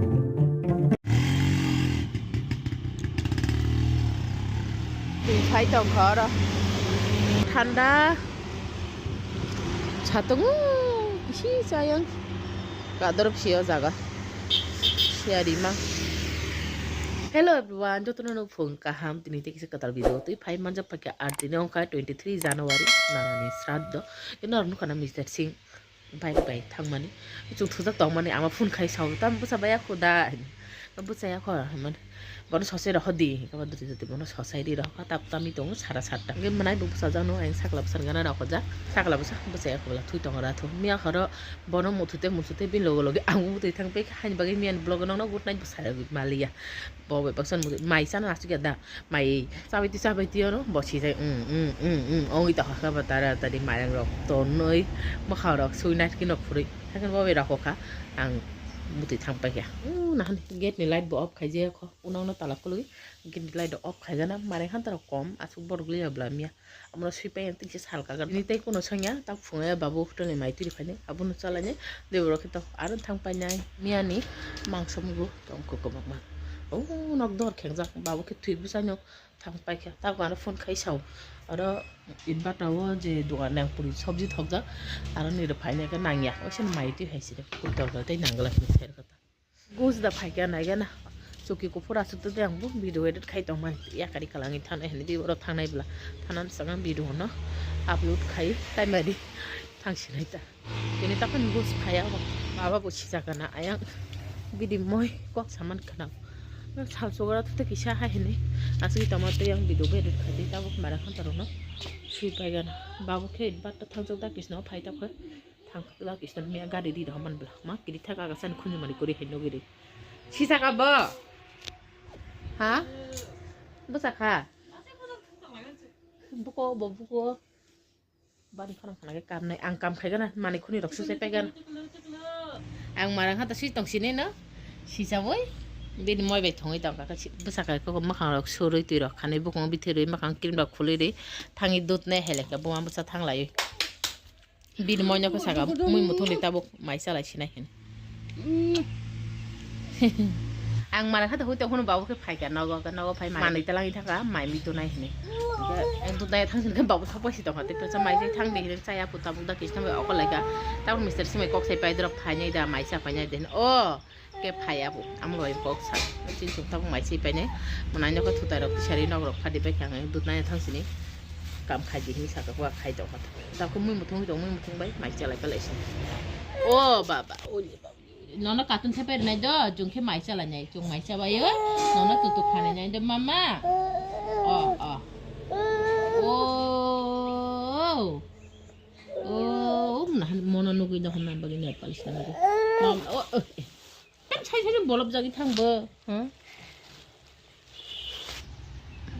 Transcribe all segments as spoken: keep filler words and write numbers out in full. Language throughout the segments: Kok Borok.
Twi phai tongkha oro. Thanda. Satung bisi chayang. Kador phi o jaga. Siya rima. Hello everyone, jotono no phung kaham. Tini tei kisa kwtal video twi phai manjak phaikha, ar tini ongkha twenty three January, nanani sraddho. Khe norok nukha na Mister Singh bike bai thangmani. Chwng thujak tongmani ama phone khai sao, tamo bwsa baya kho da? Bwsaya kho hwnmani. Bono sosai rokho di, hingke bo doti doti bono sosai ri rokha, tap tami tongo sara satta. Hingke mwnai bo bwsajak no, ang sakla bwsa gana rokho jak, sakla bwsa bwsaya kho bwla thui tongo ra thu. Miya horo bono muthute muthute bini loge loge ang bo twi thang pek haini bagwi miya ni vlog no good night bwsa maliya. Bo bai baksa muthute mai chana asuk ya da. Mai chabai twi chabai twi ono bo sijai, mm, mm, mm, mm, ongwi tongkha khe bo tara tari mairang rok tonwi mwkhang rok sui nai khe no khurui. Haikhe bo bai rokho kha ang bwtwi thang paikha. Nahani gate ni light bo off khaijak kho, unang no tala khulwi gate ni light off khaijana, mairang han tara kom aswk borok liya bwla miya. Amoro sui pai ang tei kisa sal kagan. Bini tei kuno sanya, tak phungo ya babu hotel ni mai twi rwkhaini, abono chalaini, dei borok khe tok aro thang painai. Miyani mangso mugo tong kok kwbangma. O nok dor khengjak, babu khe thwi bwsano thang paikha. Tak aro phone khai sao. Aro inverter o je dogan nang puri sobji thokjak, aro nini rok phainai khe nangya. Oisan mai twi hai sini, puri torkar tei nangla hini ther kata. Gus da phaikha naigana. Chuki kuphur aswk twi ang bo video edit khai tongmani. Yakari kwlangwi thanai hinwi di oro thangnai bwla. Thanani swkang video no upload khai taimari thangsinai ta. Tini taphani gus phaiya bo. Baba bo sijak gana ayang. Bidi moi kok saman khana. Sal sogora thute kisa hai hinwi. Aswk tongma tei ang video edit khai di tabuk mara khan taro no. Sui pai gana. Babu khe bat ta thangjak da kisno phai ta khe. Thang la kisna miya gari ri rok man bla ma kiri thak aga san khunju mani kori hai nogi ri. Sisa ka bo? Ha? Bwsa kha? Buko bo buko. Bari khana khana ke kam nai ang kam khai gana mani khuni rok susai pai gana. Ang marang hata si tong sini no. Sisa boi. Bini moi bai thongwi tong kha bwsa kha ko makhang rok surui twi rok khanai bukung bithirwi makhang cream rok khulwi ri. Thangi dut ne hele khe buma bwsa thang lai. Bini moino khe saka mui muthungni tabuk mai chalai sinai hin. Ang mara kha to hui tong kheno babu khe phaikha nogo, khe nogo phai mai manwi talangwi thangkha mai mi tunai hinwi. Hwnkhe ang tunai thang sini khe babu thok paisi tongkha tei pesa mai se thang di hinwi chaya pu tabuk da kisna bai okol laikha. Tabuk mister simai kok sai pai doro phainai da mai cha phainai da hin. O Khe phai abo, amo bai kok sa. Chin chuk tabuk mai se paine. Mwnai nokha thutai rok tisari nok rok phadi bai khe ang dut nai thang sini. Kam khai di hinwi saka kua khai tong kha. Tabuk mui muthung tong mui muthung bai mai chalai palai sini. O baba, o le baba. Nono katun thepai rwnai do, jung khe mai chalai nai, jung mai chabai o. Nono tutuk khanai nai do mama. O, o. O. O, o, nahan mono nugui dohon nan bagwi nail polish nangwi. Mama, o, o. Tam sai sai bolop jagi thang bo. Huh?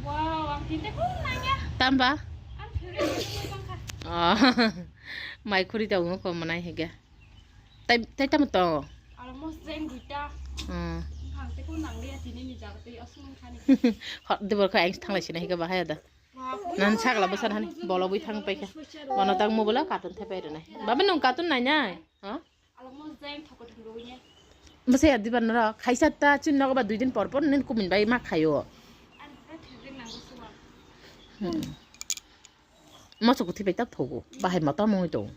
Wow, ang tinte ko nangya. Tamba? Ang thuri ko tangka. Oh. Mai khuri ta ungo ko manai hega. Tai tai tam to. Almost jeng duita. Hmm. Ang te ko nang dia tini ni jaga te asung khani. Hot de bor kha ang thang lai sina hega bahaya da. Wow. Nan sagla bwsa hani bolobwi thang paikha. Mano tak mobile katun thepai rwnai. Baba nung katun nai nai. Ha? Almost jeng thoko thung roi ne. Bwsa ya diban ro khaisa ta chin nogo ba dui din por por nin kumin bai ma khayo. Ang ta thirring nang suwa. Hmm. Moso kuthi bai tak thogo. Bahai mata mongoi to.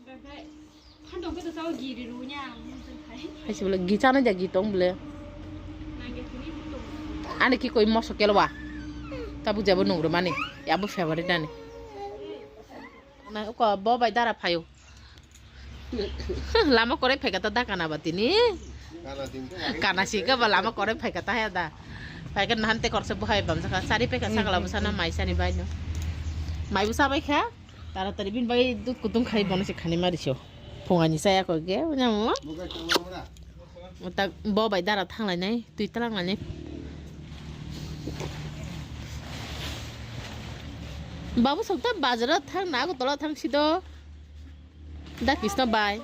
Bai bai. Phan dong khe to sao giri ru nya. Hai se bole gi chana ja gi tong bole. Nang ge thini bu to. Ani ki koi moso kelwa. Tabu jabo nung ro mani. Ya bu favorite ani. Na ko bo bai dara phayo. Lama korai phaikha ta da kana ba tini. Kana si ka ba lama korai phaikha ta ya da. Phaikha nahan te korse buhai bam saka sari phaikha sakla bwsa na mai sari bai no. Mai bwsa bai kha. Tara tari bin bai dut kutung khai bono se khani mari so. Phungani saya ko ge nya mo. Tak bo bai dara thang lai nai. Twi twlang ani. Babu sok ta bazar o thang na, Agartala thang si do. Da Krishna bai.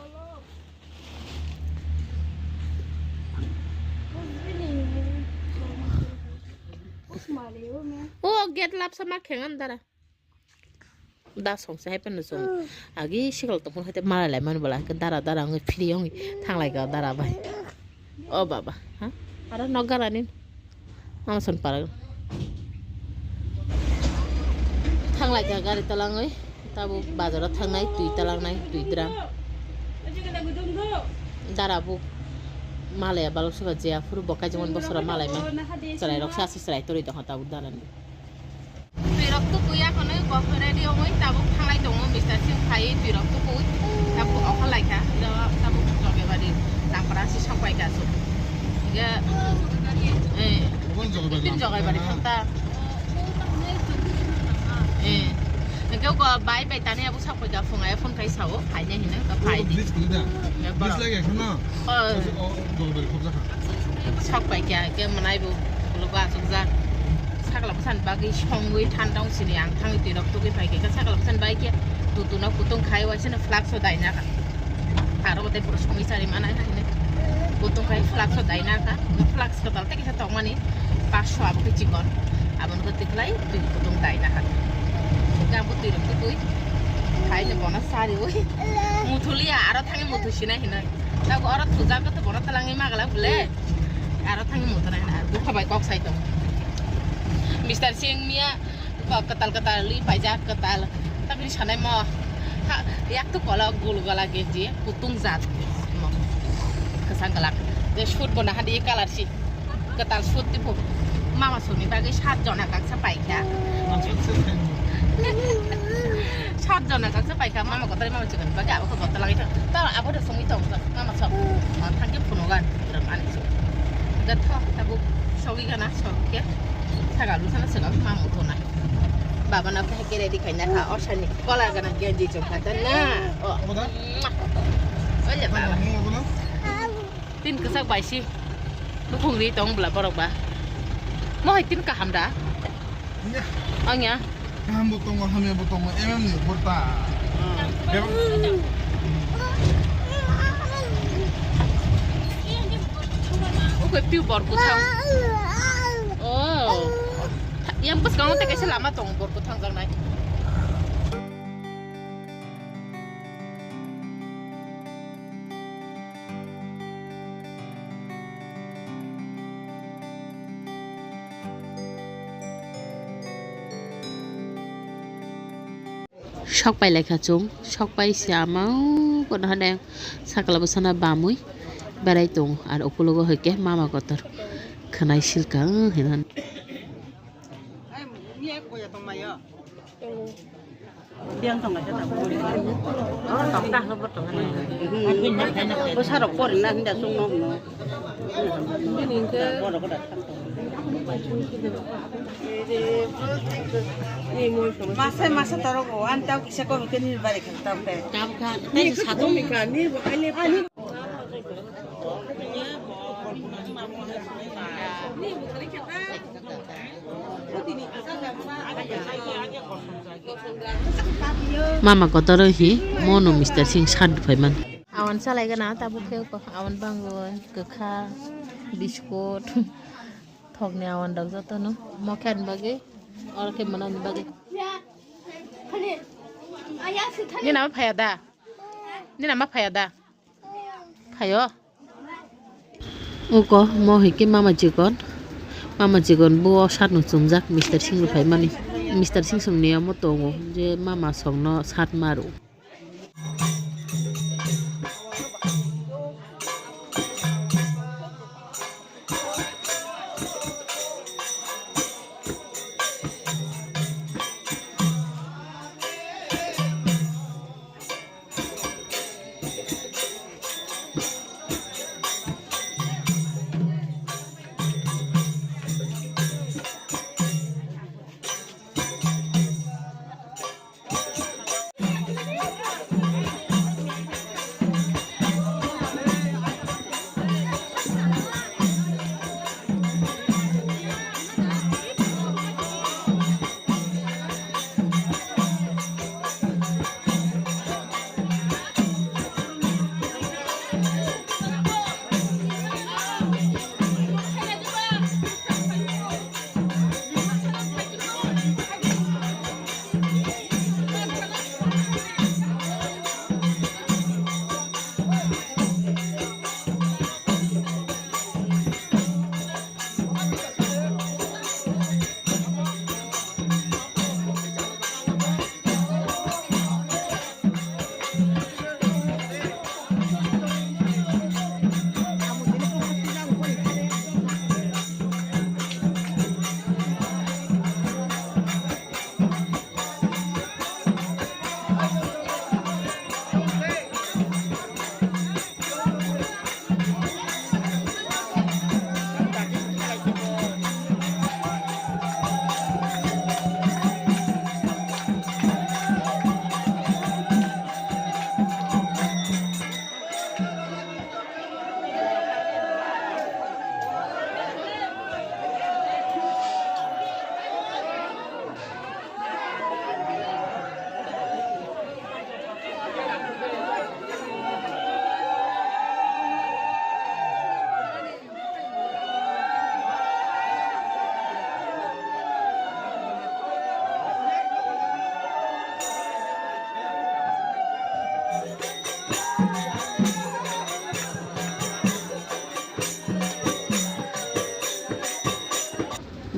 O gate lapsa ma khengan dara. Da songsa hai phano chwng agi sikol tongphuru hai tei malai lai mani bwla hai khe dara dara wngwi phiri wngwi thanglai kha dara bai. O baba, ha? Aro nok garani. Amason parang. Thanglai kha gari talangwi. Tabuk bazaro thangnai, twi talangnai, twi dram. Dara buk malaya balok soba je aphuru bo kaijak mani bosora malai ma. Chwrai rok sa se chwrai toroi tongkha tabuk dara ni. Twi rok tukui ya kono kok ready ongoi tabuk thanglai tongo Mister Singh phai twi rok tukui tabuk okha lai kha. Tabuk Jogabari Rampara si sapai ka su. Ga, eh, Jogabari thang ta. Eh, hingke uko bai bai tani abo sak paika phunga phone kai sao, phainai hinui, ka phai di. Bridge kuli da. Ya, bridge borok. Lagi ekhono. Oh. Oh, Jogabari khobjakha. Sak paika, ke manai bo, ulo ba asuk jak. Sakla bwsani bagwi songwi thandong sini ang thangwi twi rok tugwi phaikha, ke sakla bwsani bai khe tutu no kutung khai waisano flask o daina kha. Aro tei pura songwi chari manai hai hinui. Kutung khai flask o daina kha. Flask kwtal tei kisa tongmani. Paso abo khe chikon. Abo no twi kwlai twi kutung daina kha. Hingke abo twi rok twi khai no bono sari oi. Muthulia aro thangwi muthu sinai hinui. Tago oro thujak to bono talangwi magala bole. Aro thangwi muthu nai hinui. Bupha bai kok sai tong. Mister Singh miya. Kwtal kwtal li paijak kwtal. Tabini sanai mo. Ha, yak tu kola gul gola genji kutung jat. Mo. Kwchang kwlak. Je suit bo nahadi color si. Kwtal suit tipo. Mama suni bagwi sat jona kaksa paikha. Sat jona kaksa paikha. Mama kotor mama chikon bagwi abo ko botol lagi. Ta abo de sumi tong. Mama sok. Thangke phunugan. Ani sok. Gatho tabuk sogi gana sok ke. Sagal sana sagal mama ko na. Baba na phai kere di kanya kha, orsani kola gana genji chok kha ta na. O. Oda? Oile baba. Oda? Tin kwchak bai si. Nukhung ri tong bla borok ba. Mo hai tin kaham da? Nya. Anya. Kaham bo tongo, hamya bo tongo, M M ni borta. Oke, piu bor kuthang. Oh. Yang bwskango tei kaisa lama tongo, borku thangjaknai. Sok pai laikha chwng, sok pai se ama o kono hade sakla bwsana bamwi berai tongo, ar ukulogo hai khe mama kotor khwnai silka, hmm, hinwi. Bwsarok porina hinda chwngno hwno. Masa masa torok o, ani tao kisa kom khe nini bari khe tao khe. Tao kha, tei satung. Mama kotor hi mono Mister Singh sat phaiman. Awan salai gana tabuk khe ko awan bango kwkha biskot thokni awan rok jotono mokhe ani bagwi oro khe mwnani bagwi. Nini ama phaiya da? Nini ama phaiya da? Phaio. Uko mo hai khe mama chikon. Mama chikon bo o sat no chumjak Mister Singh rw phaimani. Mister Singh songni omo tongo je mama songno sat maru.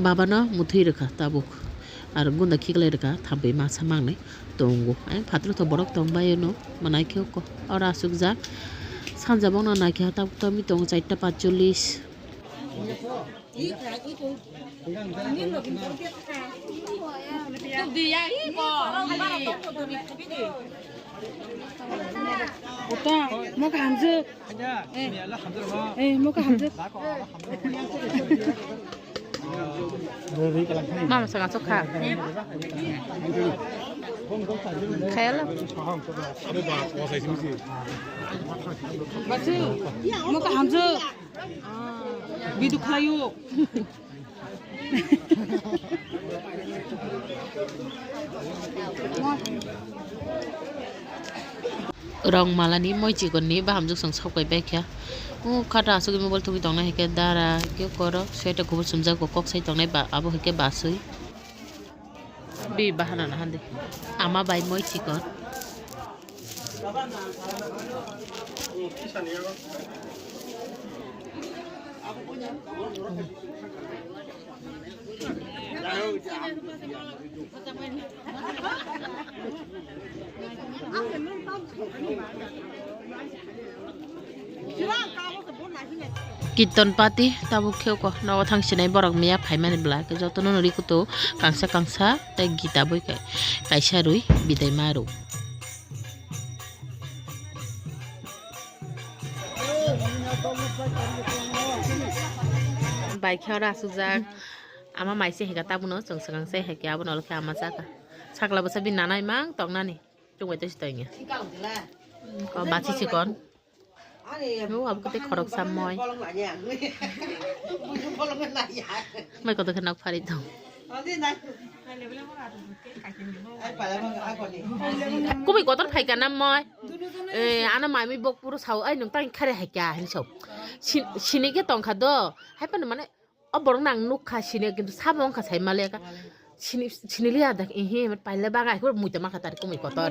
Babano muthwi rwkha tabuk. Ar gunda khiklai rwkha thampi masa mangnai tongo. Ayang phatro to borok tong bai no manai khe ko. Oro asukjak sanja bongno naikhe tabuk tongwi tongo charta patchollis. Uta, mo ka hamjwk. Eh, mo ka hamjwk. Mama sanga chokha. Khayalo. Basu, mo ka hamjwk. Bidu khlaio. Rong malani moi chikon ni bahamjwk chwng sok pai baikha. O khata asugwi mobile tubui tongnai hai khe dara khe koro sweater kubur sumjak bo kok sai tongnai ba abo hai khe basui. Bi bahana na hande ama bai moi chikon. Kirtan party tabuk khe ko nogo thang sinai borok miya phaimani bwla khe jotono no rikuto kangsa kangsa tei gita bui kai kaisa rwi bidai ma rw. Bai khe oro asukjak ama mai se hika tabuno chwng swkang se hai khe abono olokhe ama chaka sakla bwsa bini nanai mang tongnani. Chwng bai tei si toini. Ko bachi chikon. No, abo kete khorok sam moi. Mai kotor khe nok phari tong. Kubui kotor phai kana moi. Eh, ano mami bok puro sao, ai nung tang khare hai kya hin sao. Sin-, sini khe tong kha do. Hai pano mane O borok nang nuk kha sini, kintu sabo wngkha sai maliya kha. Sini, sini liya dak, ehe, paila baga, hor muita makha tari kumui kotor.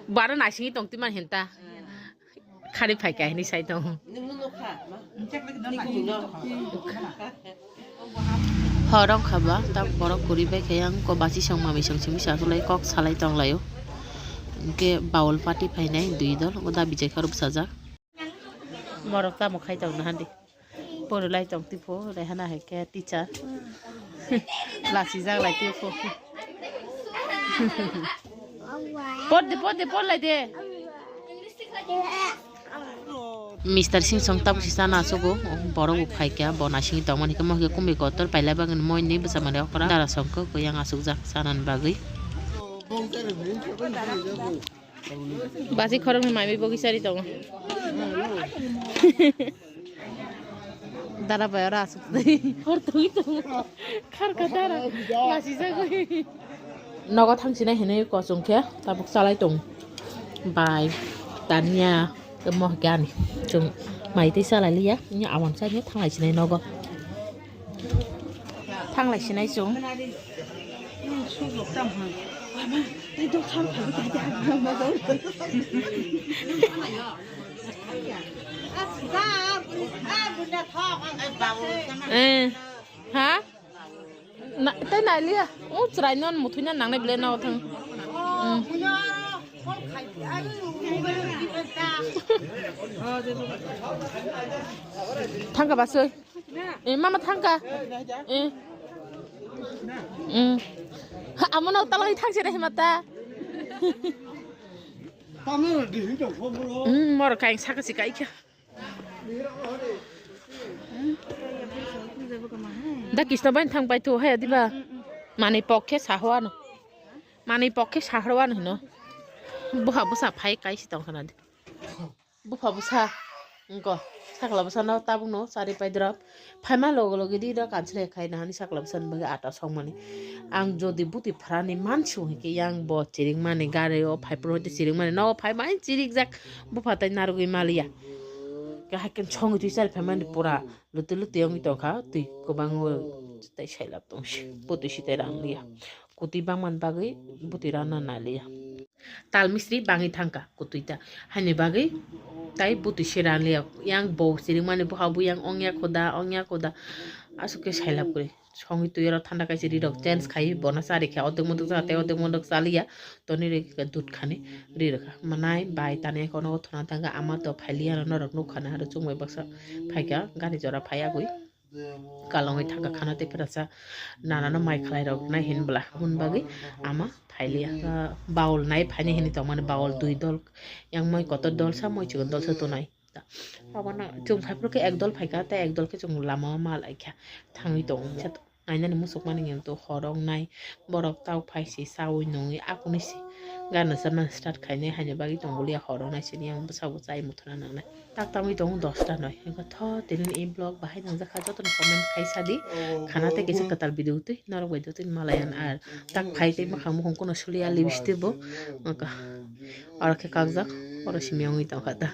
Bara nasing tong timan henta. Khari phai kha hini sai tong. Horong kha ba, tak borok kuri bai kha yang ko basi song mami song simi sa sulai kok salai tong layo. Ke baul party phainai dui dol, oda bijai kha rupsajak. Borok tamo khai tong nahandi. Pori lai tong tipo, lai hana hai khe teacher. Lasi jak lai tipo. Por de, por de, por lai de. Mister Singh song tabuk si sana asugo, borok bo phai kha, bo nasing tongmani khe mo khe kumui kotor paila bagwi moi ni bwsa mani okra dara song khe yang asuk jak sana ni bagwi. Basi khoroknwi mami bogwi sari tongo. Dara bai oro asuk twi. Hor twi tongo. Kharkha dara. Basi jagwi. Nogo thangsinai hinwi kochong khe tabuk chalai tong. Bai tania mo gani. Chwng mai tei chalai liya. Ni awan sa ni thanglai sinai nogo. Thanglai sinai chwng. Eh, ha? Na, tei nai liya. O chwrai non muthwi na nangnai bwle no thang. Hmm. Thangka basoi. Eh, mama thangka. Eh. Hmm. Ha, amo no talai thangse re mata. Hmm, mor kain saka sika ikha. Da Krishna bai thang pai thu hai diba. Mani pok khe sahwano. Mani pok khe sahwano hino. Buha busa phai kai si tong khana di. Bupha bwsa, wngkha, sakla bwsano tabukno chari paidrop. Phaima loge loge rira kanchwlai khai nahani sakla bwsani bagwi ata songmani. Ang jodi buti phrani mansi hwnkhe yang bo chiringmani, gari o phai phuru hwnkhe chiringmani, nogo phaima ang chirikjak bupha tai narwgwi maliya. Khe haikhe songwi twi chari phaimani pura luti luti wngwi tongkha, twi kwbangma tei sailab tongsi, butwi si tei rang liya. Kwtwi bangmani bagwi butwi rana naliya. Tal misri bangwi thangkha kutui ta. Haini bagwi tai butui se ranliya. Yang bo siringmani buha bu yang ongya khoda, ongya khoda. Aswk khe sailab kwrwi. Songwi twi oro thanda kaisa ri rok change khai bono chari kha. Odek modok cha tei odek modok chaliya. Toni ri khe dud khani ri rwkha. Manai bai tani kono thona thangkha ama to phailiya norok nukha na aro chwngbai baksa phaikha gari jora phaiya gwi. Kalongwi thangkha khana tei pherasa nanano mai khlai rok nai hin bwla hwn bagwi ama phailiya. Ah, bawol nai phaini hinwi tongmani bawol dui dol yang moi kotor dol sa moi chikon dol sa tonai. Abono chwng phaiphuru khe ek dol phaikha tei ek dol khe chwng lama o ma laikha thangwi tongo. Nainani muchukmani hwnkhe to hor wngnai borok tabuk phai se chaui nungwi akuni se gana chana start khainai haini bagwi tongoliya hor wngnai sini yang bwsabo chai muthuna nangnai. Tak tangwi tongo dosta noi. Hwnkhe tho tini ni vlog bahai nangjakha, jotono comment khai sadi. Khana tei kisa kwtal video twi norok bai dotwi malayan ar tak phai tei mwkhang mukhung kono suliya lipstick bo. Wngkha oro khe kakjak, oro simi wngwi tongkha ta.